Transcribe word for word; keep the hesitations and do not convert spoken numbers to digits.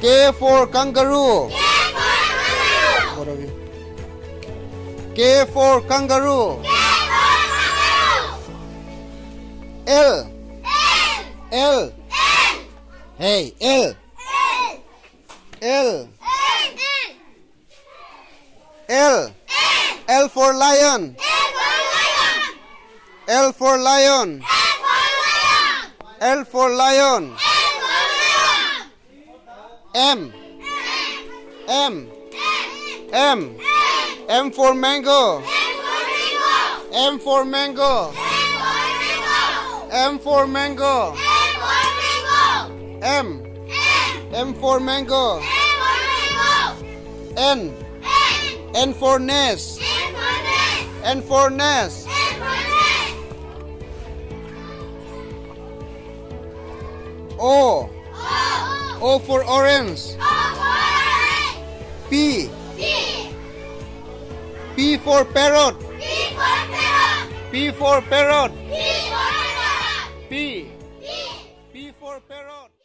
K for kangaroo. Both of you. K for kangaroo. L. L. Hey, L. L. L. L for lion. L for lion. L for lion. M. M. M. M for mango. M for mango. M for mango. M. M for mango. N. N for nest. N for nest. O. O for orange. P. P for parrot. P for parrot. P. P for parrot.